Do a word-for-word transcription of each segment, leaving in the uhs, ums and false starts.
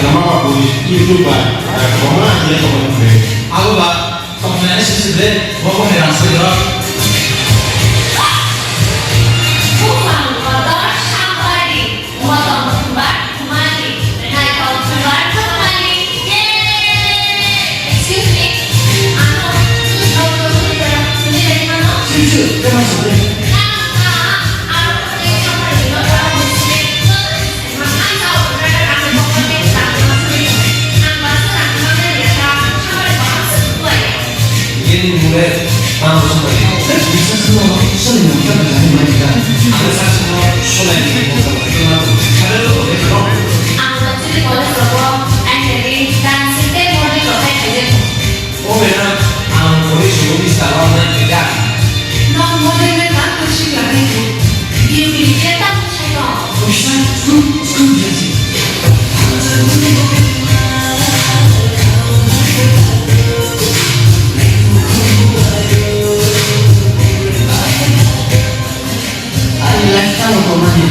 Mama bui YouTube ba, eh, koma je koma je. Abo ba, tongthai sisi ble, bo bo hai rang soi doro. Buphang kotor sambari, motong thumbar thumali, naikol thumbar thumali. Yay! Excuse me, ano, no, no, no, no, no, no, no, no. Sisi, kema sisi. Nang, nang, ano, ano, ano, ano, ano, ano, ano, O mera, ang kori suruh di salon na tidak. Nong model le tak kursik lagai tu. Dia beli dia tak saya. Kursik, skru, skru dia sih. Ani lifestyle ko mani.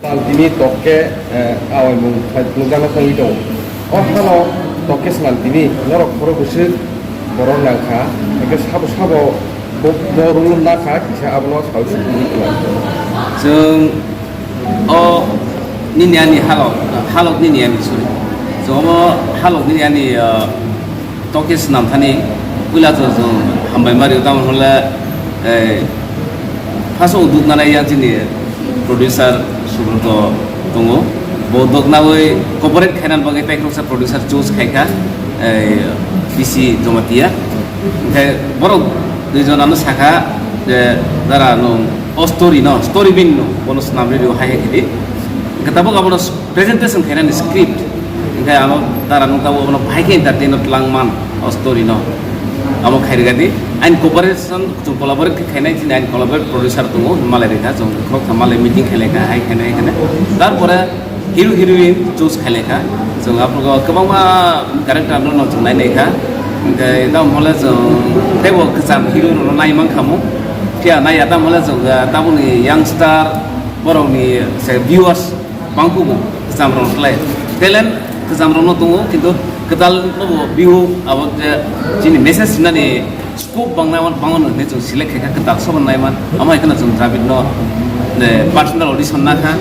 Santini tokke, eh, awaimung phai phunukjakna thangwi tongo. O hano tokke Santini norok khoro bwswk borok nangkha, hwnkhe sabo sabo bo, bo rwngna nakha kisa abono saui sukgwi tongkha. Chwng o nini ani halok, halok nini ani, sorry. Chwng omo halok nini ani, ah, Toke swnam thani puila to chwng hambai ma rio, tamo hwnle, eh, first o duknanai yang chini producer Subroto tongo. Bo doknawi cooperate khainani bagwi tei khoroksa producer choose khaikha, eh, B C Jamatia. Hwnkhe borok dui jonano sakha je, dara nwng o story no, story bin no, bono swnam rio hai hai khidi. Hwnkhe tabuk abono presentation khainani script, hwnkhe ano dara nukha bo, bono bahai khe entertain no twlang man o story no. Amo khairigadi, aini cooperation, chwng collaborate khe khainai chini aini collaborate producer tongo, malai rikha, chwng khoroksa malai meeting khailai kha, hai khainai, hai khainai. Tarpore hero heroine choose khailai kha, chwng aphuru kwbangma character no, no chwng nai nai kha, hwnkhe tamo hwnle chwng teibo kwcham hero rok no nai man kha mo, phiya nai ya tamo hwnle chwng, ah, tabukni youngster borokni se viewers bangkuk bo kwcham rok klai. Talent kwcham rok no tongo, kintu kwtal no bo view abo je chini message sinani scope bangna, bangma no hinwi chwng select khaikha, kwtal sobo naiman. Amo hai kheno chwng Dravid no, eh, personal audition nakha,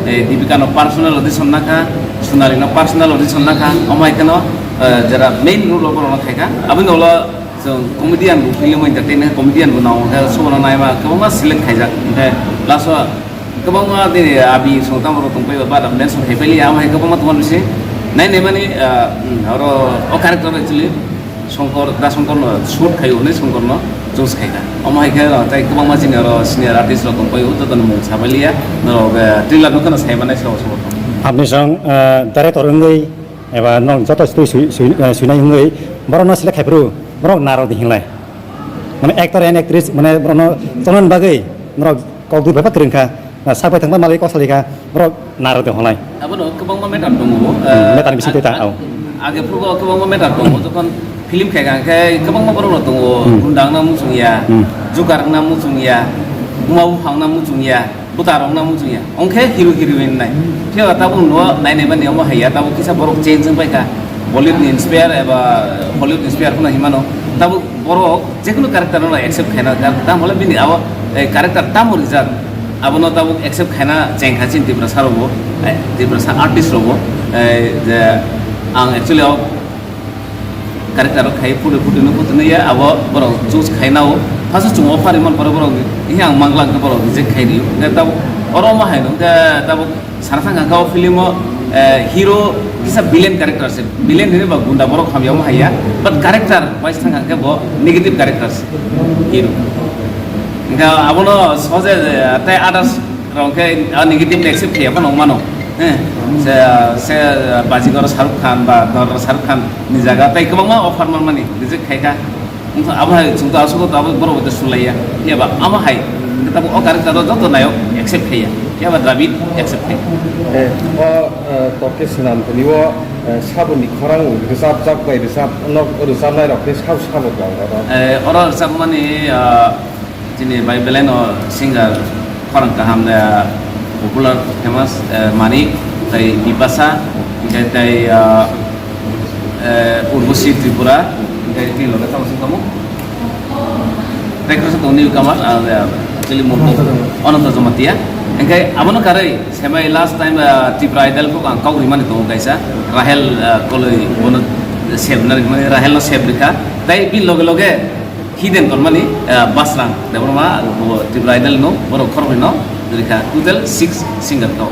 eh, Deepika no personal audition nakha, Sonali no personal audition nakha. Amo hai kheno, eh, jera main role rok no khaikha. Aboni ulo chwng comedian bo film entertainment comedian bo nang khe sobo no naima kwbangma select khaijak. Hwnkhe last o Kwbangma de abi songtang rok tongpai ba, ba mention khai pai liya, amo hai kwbangma tongma bisi. Nai nai mani, ah, hmm, oro o character actually Songkor, Da Songkor no shoot khai, hwnwi Songkor no choose khai kha. Omo hai khe, ah, tei kwbangma chini oro senior artist rok tongpai o, joto ni mung sabai liya, norok, eh, trailer no kheno sai manai sa o, sa o. Apni song, eh, director wngwi eba nok joto twi sui, sui, eh, suinai wngwi borok no select khai phuru, borok naro di hinlai. Mane actor and actress, mane borok no chonani bagwi norok kok dui bai kwrwng kha. Na sak bai thangma malwi kok salai kha, borok naro de honai. Abono kwbangma matter tongo. Hmm, eh, matter ni bising twi ta, ag-, oh. Age phugo kwbangma matter tongo, jokhon film khai kha, khe kwbangma borok rok tongo, hmm, gunda wngna muchung ya, hmm, jukar wngna muchung ya, buma bupha wngna muchung ya, buta rok wngna muchung ya. Ongkhe hero heroine nai. Phiya tabuk no nai nai mani omo hai ya, tabuk kisa borok change wng pai kha. Bollywood ni inspire eba Hollywood inspire phano hinmano. Tabuk borok jekunu character no accept khaina, tam hole bini abo, eh, character tamo rijak, abono tabuk accept khaina chengkha chini Tiprasa rokbo, eh, Tiprasa artist rokbo, eh, je ang actually o character rok khai phuti phuti no phuti no ya, abo borok choose khaina o, first o chwng offer imon pore borok, ihe ang mangla hwnkhe borok reject khai rio, hwnkhe tabuk oro omo hai no, hwnkhe tabuk Sana thang kha o film o, eh, hero kisa villain character se. Villain hinwi ba gunda borok hamya omo haiya. But character wise thang kha bo negative character se. Hero. Hingkha abono soje, eh, tei others rok khe a negative accept khaiya phano mano. Eh, se, se, eh, Bajigoro Shahrukh Khan ba Dorra Shahrukh Khan ni jaga tei kwbangma offer manmani reject khaikha. Wngkha abo hai chwng to aswk to abo borok bai sulaiya. Phiya ba amo hai hwnkhe tabuk o character o joto nayok accept khaiya. Phiya ba Dravid accept khai. Eh, o, eh, tokke swnam thani o, eh, saboni khorang rwchapjak bai rwchap, no rwchapnai rok khe sabo sabo tong oro. Eh, oro rwchapmani, ah, chini bai belai no singer khorang kaham, eh, Popular famous, eh, Manik, tei Bipasa, tei, tei, ah, eh, Urvashi Tripura, tei tini loge tamo sing tamo. Tei khoroksa tongo newcomer, ah, eh, actually murmung Ananta Jamatia. Hingke abono karwi semai last time, ah, Tripura Idol kok ang kok rimani tongo kaisa Rahel, ah, Koloi bono sep na rimani Rahel no sep rikha. Tei bini loge loge hidden tonmani, ah, Basrang Debbarma bo Tripura Idol no borok khoroknwi no rikha total six singer kok.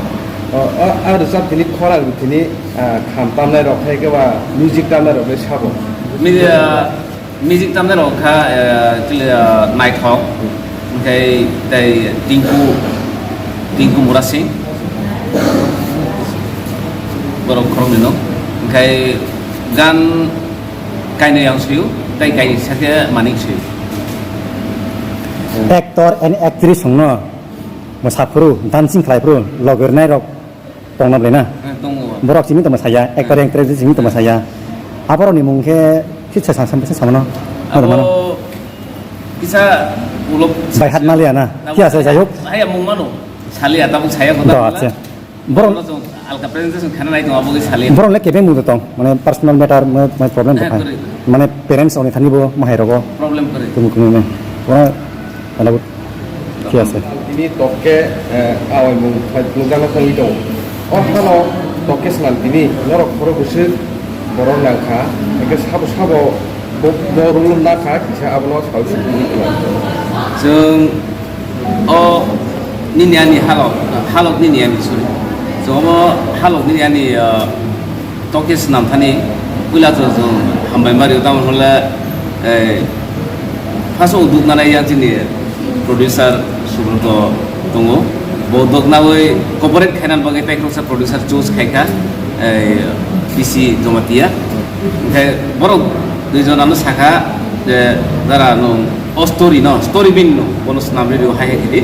O, o, ang rwchap tini khorang tini, ah, kham tamnai rok hai khe ba music tamnai rok le sabo. Mi-, ah, Music tamnai rok kha, eh, kile, eh, Naithok, hingkhai tei Tinku, Tinku Murasing, borok khoroknwi no. Hingkhai gan kainwi ang suyo, tei kainwi sakhe Manik suyo. Actor and actress wngno mwsaphuru, dancing khlaiphuru, logirnai rok tongna belai na? Eh, tongo. Borok simi tongma saya, actor, actress simi tongma saya. Aborokni mung khe kisa sa-, sa-, sa-, samano? Abo kisa ulo bai hat maliya na? Tabuk kisa saya, jai hok. Saya mung mano. Saliya, tabuk saya kota Do, bula. Acha. Borok Borok jong alka presentation khana nai tong, abo khe saliya. Borok le kebeng mung tong, mane personal matter, mane, mane problem Eh, tong. Kwrwi. Mane parents oni thani bo mahai rogo. Problem kwrwi. Kumu kumu ne. Borok Ala bu, ঠিক আছে. Tini tokke, eh, awai mung phai phunukjakna tongwi tongo. O hano tokke swnam tini norok khoro bwswk borok nangkha, hingke sabo sabo bo, bo rwngno nakha, kisa abono saui sukui tongo. Chwng o nini ani halok, halok nini ani, sorry. Chwng omo halok nini ani, ah, Tokhe swnam thani puila chwng chwng hambai mario, tamoni hwnle, eh, first o duknanai yang chini producer Subroto tongo. Bo doknawi cooperate khainani bagwi tei khoroksa producer choose khaikha, eh, P C Jamatia. Hingkhe borok dui jonano sakha je, "Dara, nwng o story no, story bin no, bono swnam rw hai hai khe di."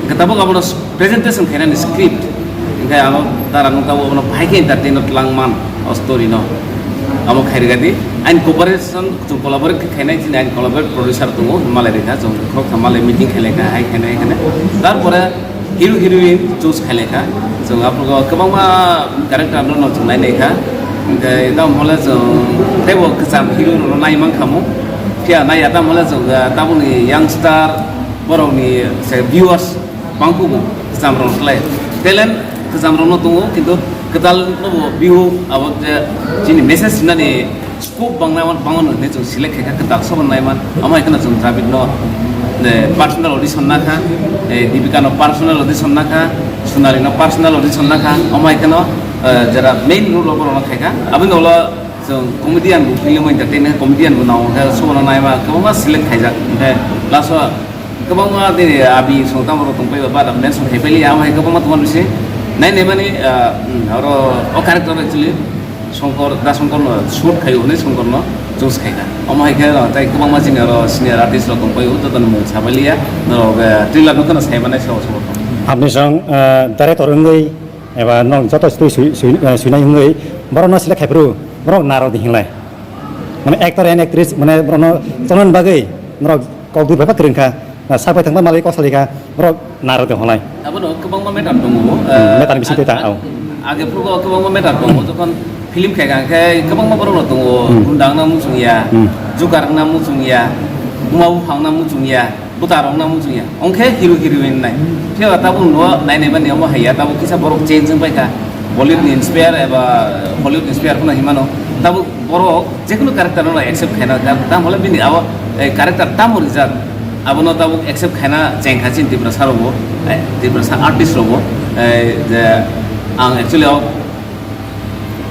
Hingkhe tabuk abono presentation khainani script, hingkhe ano dara nung tabuk abono bahai khe entertain no twlang man o story no. Amo khairigadi, aini cooperation, chwng collaborate khe khainai, chini aini collaborate producer tongo, malai rikha, chwng khoroktham malai meeting khailai kha, hai khainai, hai khainai. Tarpore hero heroine choose khailai kha, chwng aphuru kwbangma character no chwng nai nai kha, hingkhe tamo hole chwng teibo kwcham hero rok no nai man kha mo, phiya nai ya tamo hole chwng, ah, tabukni youngster borokni se viewers, Bangkuk bo kwcham rok slai. Talent kwcham rok no tongo, kintu kwtal no bo view abo je chini message sinani scope bang nai man, bang no hinwi chwng select khaikha kwtal sobo nai man. Amo hai kheno chwng Dravid no, eh, personal audition nakha, eh, Deepika no personal audition nakha, Sonali no personal audition nakha. Amo hai kheno, eh, jera main role rok no khaikha. Aboni ulo chwng comedian bo film entertainment comedian bo nang khe sobo no nai ma kwbangma select khaijak. Hingkhe last o Kwbangma de abi song tamo rok tong pai ba, ba mention khai pai liya, amo hai kwbangma tong mani se. Nai nai mani, ah, hmm, oro o character actually Songkor, Da Songkor no shoot khai, hwnwi Songkor no choose khai kha. Omo hai khe, ah, tai kwbangma chini oro senior artist rok tong pai, joto ni mung sa pai liya, norok, eh, trailer no kheno sai manai sa, sa. Apni song, eh, director wngwi eba nok joto sui, sui, sui, eh, suinai wngwi borok no select khai phuru, borok naro di hinlai. Mane actor and actress, mane borok no chonani bagwi norok kok dui bai kwrwng kha. Na, sak bai thangma malai kok salai kha, borok naro de honai. Abono kwbangma matter tongo, Hmm, eh, matter ni bising ag-, tei ta, ag-, oh. Age phurugo kwbangma matter tongo, jokhon film khai kha, khe kwbangma borok rok tongo, Hmm. gunda wngna muchung ya, Hmm. jugar wngna muchung ya, buma buphang wngna muchung ya, buta rok wngna muchung ya, ongkhe hero heroine nai. Phiya tabuk no nai nai mani omo hai ya, tabuk kisa borok change wng pai kha, Bollywood ni inspire eba Hollywood inspire phano hinmano, tabuk Borok jekunu character no accept khaina, tam hole bini abo, eh, character tamo rijak, abono tabuk accept khaina chengkha chini Tiprasa rokbo, eh, Tiprasa artist rokbo, eh, je ang actually o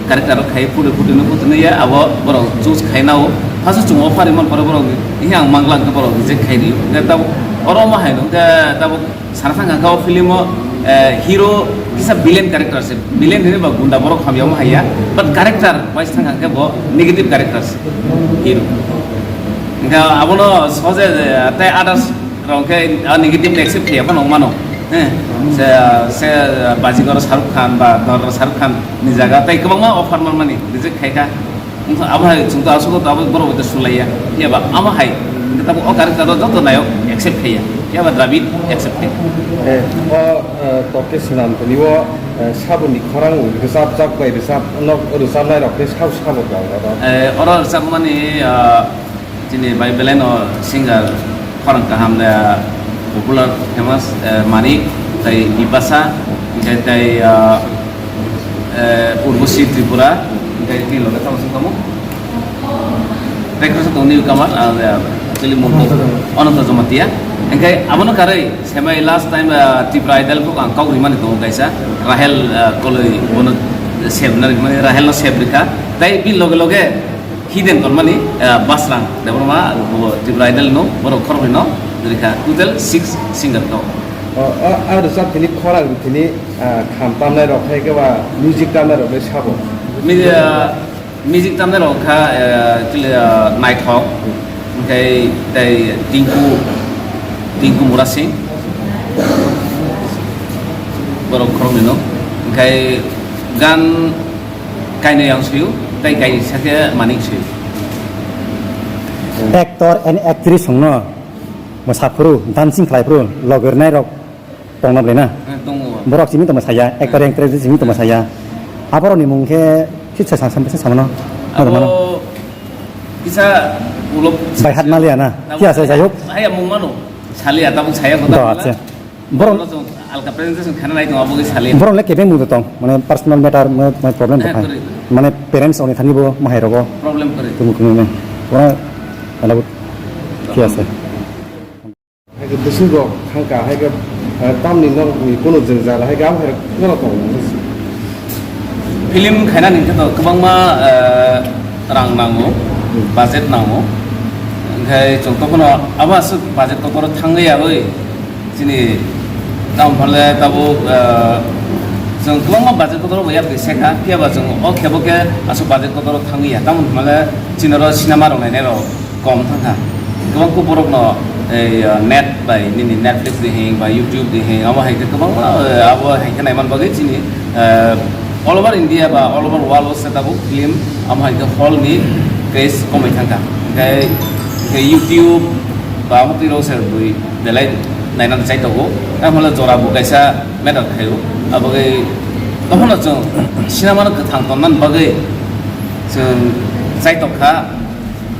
character rok khai photo photo no photo no ya, abo borok choose khaina o, first o chwng offer man pore borok ni, ang mangla hwnkhe borok reject khai rio, hwnkhe tabuk oro omo hai no, hwnkhe tabuk Sana thang kha o film o, eh, hero kisa villain character se, villain hinwi ba gunda borok hamya omo haiya, but character wise thang kha khe bo negative character se hero. Hingkha abono soje, eh, tei others rok khe, ah, negative accept khaiya phano mano. Eh, se, se, Bajigoro Shahrukh Khan ba Dorro Shahrukh Khan ni jaga tei kwbangma offer manmani reject khai kha. Wngkha abo hai chwng to aswk to abo borok bai to sulaiya. Phiya ba amo hai, hingkhe tabuk o character o joto nayok accept khaiya. Phiya ba Dravid accepted. Eh, o, eh, tok khe swnam tini o, eh, saboni khorang rwchapjak bai rwchap-, nok rwchapnai rok tei sabo sabo tong oro. Eh, oro rwchapmani, ah, chini bai belai no singer khorang kaham, eh, popular famous, eh, Manik, tei Bipasha, tei, tei, ah, eh, Urvashi Tripura, tei tini loge tamo sing tamo. Tei khoroksa tongo newcomer, ah, actually, Ananta Jamatia. Ananta Jamatia. Hingke abono karwi, semai last time, ah, Tripura Idol kok ang kok rimani tongo kaisa, Rahel, ah, Koloi, bono save na rimani, Rahel no save rikha. Tei bini loge loge hidden tonmani, ah, Basrang Debbarma, bo Tripura Idol no, borok khoroknwi no rikha. Total six singer tongo. O, o, ang rwchap tini khorang tini, ah, kham tamnai rok hai khe ba music tamnai rok le sabo. Mi-, ah, Music tamnai rok kha, eh, kile, eh, Naithok, hingkhai tei Tinku, Tinku Murasing, borok khoroknwi no. Hingkhai gan kainwi ang suyo, tei kaisa khe Manik suyo. Actor and actress wngno mwsaphuru, dancing khlaiphuru, logirnai rok. Tongna belai na? Eh, tongo. Borok simi tongma saya, actor, actress simi tongma saya. Aborok ni mung khe kisa sa, sa, sa, samano. Abo kisa ulo bai hat maliya na. Abo kya sa, jayok. Haya mung mano. Saliya tabuk saya kota. Do, acha. Borok alka presentation khana nai tong abo ke saliya. Borok le kebeng mung tong, mane personal matter, mane, mane problem to khai. Mane parents oni thani bo mahai rogo. Problem kore. Kumu kumu me. Ora ala kya sa. Hai khe bwswk rok thangkha, hai khe, eh, tamni nok ni kunu jwngjal, hai khe abo hai rok norok tongo. Film khainani hwnkhe to kwbangma, eh, rang nango, budget nango. Hwnkhe chwng tokhono abo aswk budget kotor thangwi yaui chini tamo phale tabuk, eh, chwng kwbangma budget kotor bo yapri sekha, phiya ba chwng o khebo khe aswk budget kotor thangwi ya. Tamo phale chini oro cinema rok nainai rok kom thangkha. Kwbang khe borokno, ei, uh, net bai nini Netflix de hing ba YouTube de hing, abo hai khe kwbangma, uh, abo hai khe naiman bagwi chini, uh, all over India ba all over world o se tabuk film amo hai khe hall ni craze komai thangkha. Hingkhai, hingkhai YouTube ba amo twi rok se bui belai nainani chai tongo. Tamo le jora bo kaisa matter khaio. Abo khe tongphano chwng cinema no kwthang tonnani bagwi chwng chai tongkha.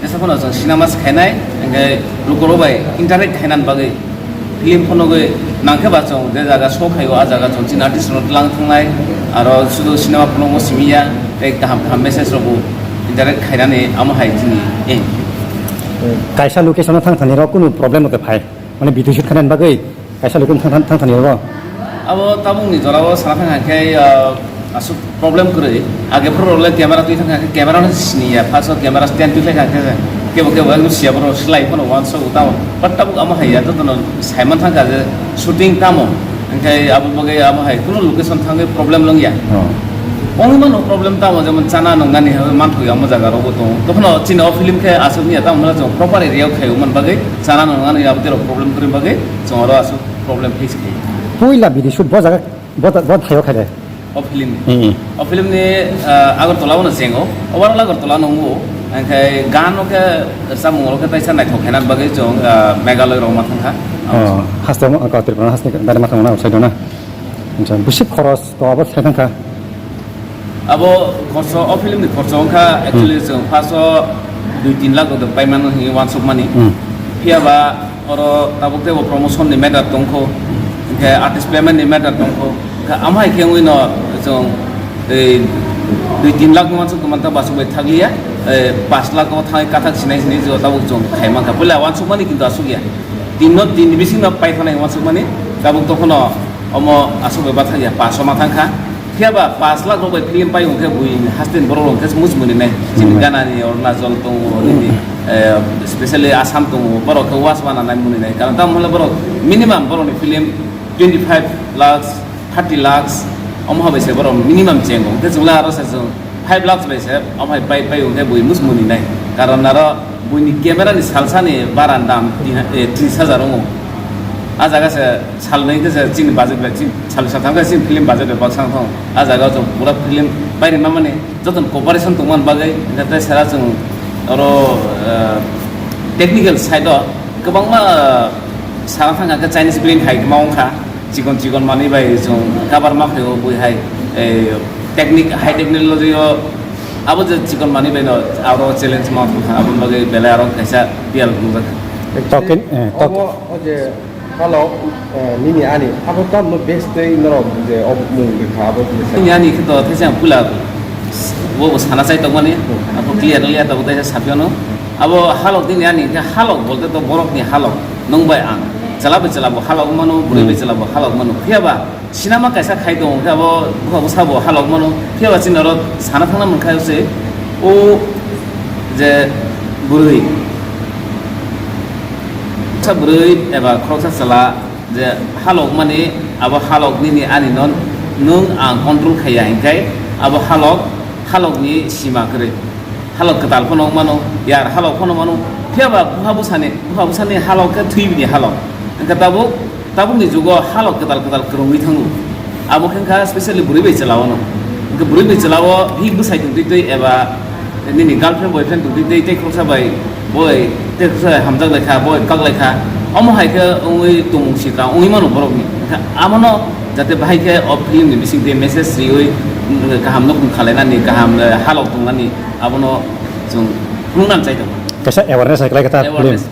Jesa phano chwng cinema se khainai, hingkhe lukurok bai interact khainani bagwi film phunugwi nangkhe ba chwng je jaga show khaio, a jaga chwng chini artist rokno twlang thangnai, aro sudu cinema phunukmo simi ya, tei kaham kaham message rokbo interact khainani amo hai chini aim. Kaisa location o thang thani rok kunu problem no phai, mane video shoot khainani bagwi. Kaisa location thang, thang, thang thani rw. Abo tabukni jorao sana thang khe, ah, aswk problem kwrwi. Age phuru rok le camera twi thang khe camera no sini ya, first o camera stand twi thang khe kebo kebo ekdom siya borok slai phano wansuk tamo. But tabuk amo hai ya, jotono saiman thang kha je shooting tamo. Hingkhe abo bagwi amo hai kunu location thangwi problem long ya. Oh. Ongwi mano problem tamo, jemon chana nungnani hai manthogo amo jaga rogo tongo. Tokhono chini o film khe aswk ni ya, tamo hwnle chwng proper area o khaio man bagwi chana nungnani abo terok problem kwrwi bagwi chwng oro aswk problem face khaio. Puila video shoot bo jaga, bo, bo thaio khaide. O film ni. Hmm. O film ni, ah, Agartala o no chengo. Overall Agartala no wngo. Hingkhe gan o khe samung rok khe taisa naithok khaina bagwi chwng, ah, Meghalaya rok ma thangkha. Oh, haste mo, ko Tripura haste gari ma thangna outside na. Acha, bisi khoros to abo sai thangkha. Abo khorso, o film ni khorso wngkha, actually, hmm, chwng first o dui tin lakh rok paimano hinwi wansukmani. Hmm. Phiya ba oro tabuk teibo promotion ni matter tongkho, hingkhe artist payment ni matter tongkho. Hingkhe amo hai khe wngwi no chwng tei dui tin lakh ni wansuk tongmani ta basuk bai thakliya, eh, pash lakh o thangwi kathak sinai sinai jo tabuk chwng khai mankha. Puila wansukmani kintu asukya. Tin no, tin ni bising no paithanai wansukmani tabuk tokhono omo asuk bai bathang ya, pash o ma thangkha. Phiya ba pash lakh rok bai film pai hwnkhe bui haste ni borok rok hwnkhe muchmuni nai. Chini, hmm, Ghana ni, Arunachal tongo, nini, eh, specially Assam tongo, borok khe was wana nai muni nai. Karon tamo hwnle borok minimum borok ni film twenty five lakhs, thirty lakhs, omo hai bai se borok minimum chengo. Hwnkhe chwng le aro se chwng five lakhs bai se, omo hai pai, pai hwnkhe bui muchmuni nai. Karon aro buini camera ni salsa ni bara ni dam tin, eh, tris hajar wngo. A jaga se sal nai khe se chini budget bai, chini sal satham khe chini film budget bai baksa wng thang. A jaga o chwng pura film pai rwna mani joto ni cooperation tongmani bagwi, hwnkhe tei sara chwng oro, eh, technical side o kwbangma, eh, Sana thangkha khe Chinese brand hai ma wngkha, chikon chikon manwi bai chwng cover ma khaio bui hai, eh, technique, high technology o abo je chikon manwi bai no aro challenge ma wngkha, aboni bagwi belai aro kaisa biyal phunukjak. Token, eh, tok- Obo o je halok, eh, nini ani abo tamno base tei norok je o mung rikha abo je sa- Nini ani khe to thaisa ang pula bo bo sana chai tongmani, abo clear clear tabuk thaisa sapiyano. Abo halok nini ani khe halok bolte to borokni halok, nwng bai ang. Chwla bai chwla bo halok mano, bwrwi bai Hmm. chwla bo halok mano. Phiya ba sinama kaisa khai tongo khe abo bwkha bwsa bo halok mano. Phiya ba chini oro sana thangna mankha se o je bwrwi. Sa bwrwi eba khoroksa chwla je halok mani abo halok nini ani no nwng ang control khaiya hinkhai abo halok halokni sima kwrwi. Halok kwtal phano wng mano, yar halok phano mano. Phiya ba bupha bwsani, bupha bwsani halok khe thwi bini halok. Wngkha tabuk, tabukni jugo halok kwtal kwtal kwrwngwi thango. Abo khe wngkha specially bwrwi bai chwla-o no. Wngkha bwrwi bai chwla-o bihik bwsai tongtwi twi eba nini girlfriend boyfriend tongtwi twi tei khoroksa bai boi tei khoroksa bai hamjak lai kha, boi kak lai kha. Omo hai khe wngwi tongmung sitra wngwi mano borokni. Wngkha amono jate bahai khe o film ni bising twi message riwi, mm, kaham nokung khalainani, kaham, eh, halok tongnani. Abono chwng phunukna chai tongo. Kaisa awareness hai kwlai kha ta film. Awareness.